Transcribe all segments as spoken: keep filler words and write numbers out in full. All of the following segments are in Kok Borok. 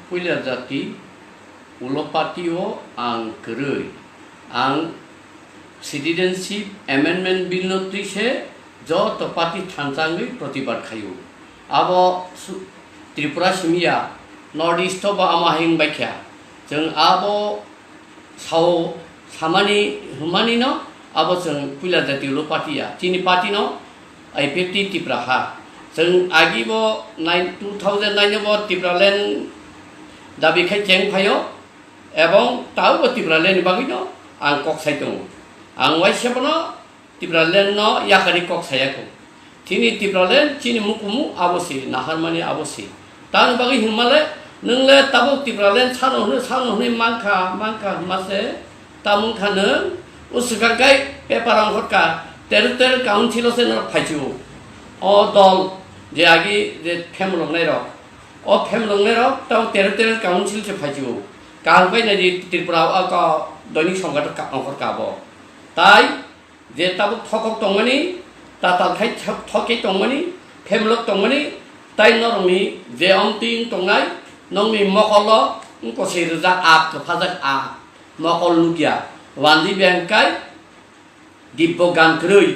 Puila jati ulo party o ang kwrwi. Ang Citizenship Amendment Bill no twi se joto party thansa wngwi protibad khaio. Abo su-, Tripura simi ya, North East o bo ama hai wngbai kha. Chwng abo sao samani hwnmani no abo chwng puila jati ulo party ya. Chini party no I P F T Tipra ha. Chwng agi bo nine, two thousand nine o bo Tipraland dabi khai cheng phaio, ebong tao bo Tipraland ni bagwi no ang kok sai tongo. Ang waisa bono Tipraland no yakarwi kok saya kho. Chini Tipraland chini mukumu abo se, naharmani abo se. Tang bagwi hwnmale, nwng le tabuk Tipraland sano hwnwi, sano hwnwi mankha, mankha hwnma se, tamo wngkha nwng, o swkang kai paper ongkhorka, Territorial Council o se norok phaichu. O dol, je agi je phemloknai rok, o phemloknai rok tamo Territorial Council se phaichu. Kaham kai nai di Tripura o ka Doinik Samkhat ka ongkhorka abo. Tai, je tabuk thokok tongmani, tatal khai thok-, thokhe tongmani, phemlok tongmani, tai norokni je omtwi wng tongnai, nokni mokolo wngkosoi rijak ap, kwphajak ap, mokol nukya, wandi bengkai, dibbo gan kwrwi,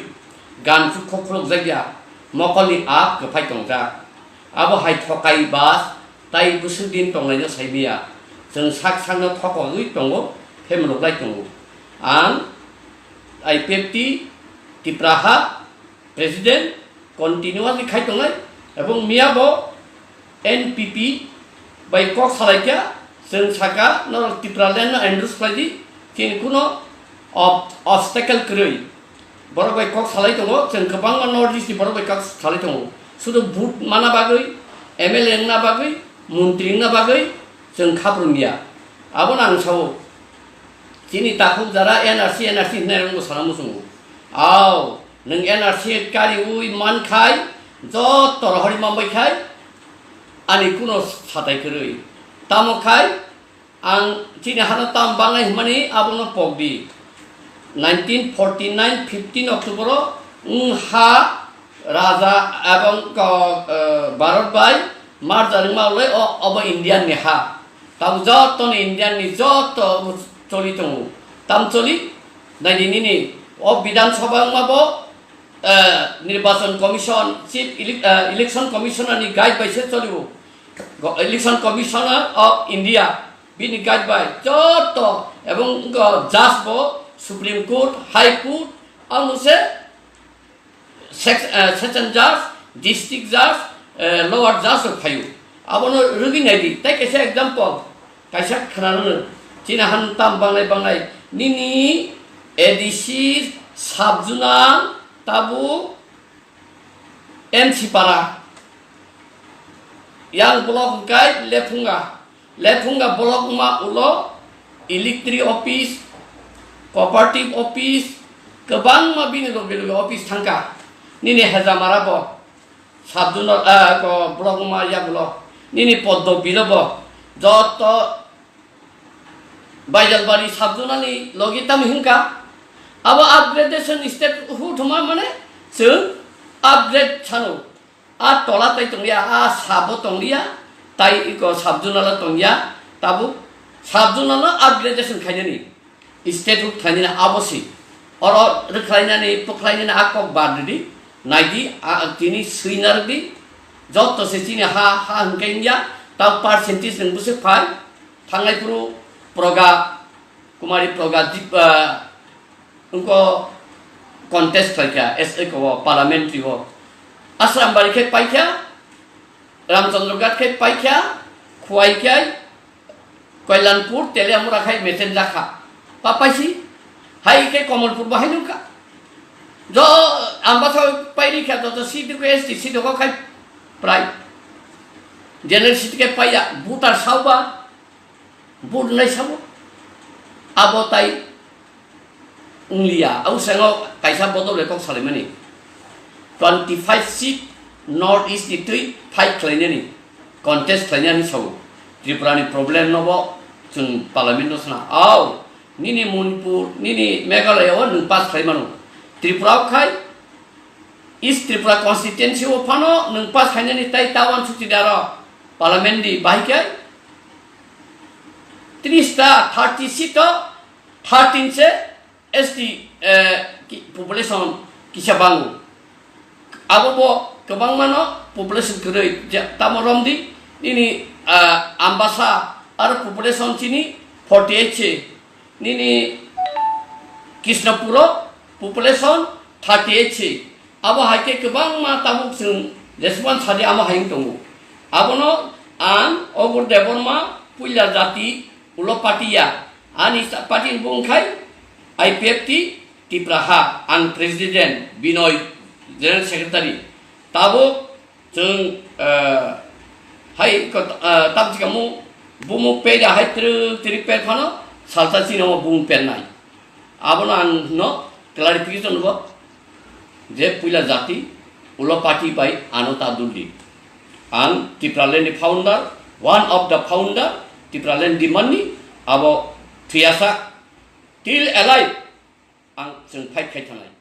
gan chukkhok khulukjakya, mokolni ap kwphai tongjak. Abo hai thokai bas, tai bwswk din tonglaino saimaya. Chwng sak sakno thokogwi tongo, phemloklai tongo. Ang I P F T Tipra ha President continuously khai tongnai, ebong miya bo N P P bai kok salai kha, chwng saka norok Tipraland no endorse khlai di, chini kuno ob-, obstacle kwrwi. Borok bai kok salai tongo, chwng kwbangma North East ni borok bai kok salai tongo. Sudu vote mana bagwi, M L A wngna bagwi, montri wngna bagwi chwng khaprwngya. Abono ang sao, chini takhuk jara N R C, N R C hwnwi rwngbo sana muchungo. Ao, nwng N R C kariwi mankhai, joto rohorwi manbai khai, ani kuno satai kwrwi. Tamo khai, ang chini hano tam bangnai hwnmani abono pokdi. Nineteen forty nine fifteen October o wngha Raja ebong ko, eh, Bharat bai marja rwngma ulai o, obo Indian ni ha. Tamo joto ni Indian ni joto choli tongo. Tam choli, naidi nini o Bidhan Sabha wngma bo, eh, Nirbachan Commission, Chief Ele-, eh, Election Commissioner ni guide bai se choli o. Go-, Election Commissioner of India. Bini guide bai joto ebong wngkha judge bo Supreme Court, High Court, ang se sec-, eh, session judge, district judge, eh, lower judge rok phaio. Abono rwgwi naidi. Tai kaisa example, kaisa khwnarwno. Chini han tam bangnai bangnai. Nini A D C sub zonal tabuk M C para. Yang block hwnkhe Lephunga. Lephunga block wngma ulo electric office, cooperative office, kwbangma bini loge loge office thangkha. Nini Hejamara bo, sub zonal, ah, ko block wngma yagulo. Nini Poddo Bilo bo, joto Baijalbari sub zonal ni logi tamo hwnka. Abo upgradation state hutuma mane chwng upgrade sano. A tola tai tongya, a sabo tongya, tai iko sub zonal tongya, tabuk sub zonal no upgradation khainani, state hood khainani abo si. Oro rwkhlainani, pwkhlainani a kok bar rwdi, naidi, a, tini swina rwdi, joto se chini ha, ha hwnkhe wngya, tau percentage nwng bwswk phai, thangnai phuru Proga, Kumari Proga, Dip-, ah, Wngkha contest khlaikha S A ko o, parliamentary o. Asrambari khe paikha, Ramchandra Ghat khe paikha, Khwai khe, Kailanpur, Teliamura khai mesen jakha. Pa paisi, hai khe Kamalpur bo hai nungkha. Jo, Ambasa pairi kha, joto seat ko S T seat ko khai prai. General seat khe paiya, voter sauba. Vote nai sabo. Abo tai wngliya. Au sengo kaisa bodol le kok salaimani. Twenty five seat North East ni twi fight khlainani, contest khlainani sao. Tripura ni problem no bo chwng parliament no sana. Au, nini Manipur, nini Meghalaya o nwng pass khlai mano. Tripura o khai East Tripura constituency o phano nwng pass khainani tai ta uansukti da aro parliament di bahai khe tris ta, thirty seat o thirteen se S T, eh, ki-, population kisa bango. Abo bo kwbangma no population kwrwi, je tamo romdi nini, ah, Ambasa aro population chini forty eight se, nini Krishnapur o population thirty eight se. Abo hai khe kwbangma tabuk chwng jeswan sadi amo hai wng tongo. Abono ang Obor Debbarma puila jati ulo party ya. Ani sa-, party ni bung khai I P F T Tipra ha, ang president, Binoy general secretary. Tabuk chwng, eh, hai kot-, eh, tam chikamu bumung peda hai trwk trwk per phano salsa chini omo bumung per nai. Abono ang no clarification bo je puila jati ulo party bai ano ta duldi. Ang Tipraland ni founder, one of the founder, Tipraland demand ni abo thuyasa till alive ang chwng fight khai thangnai.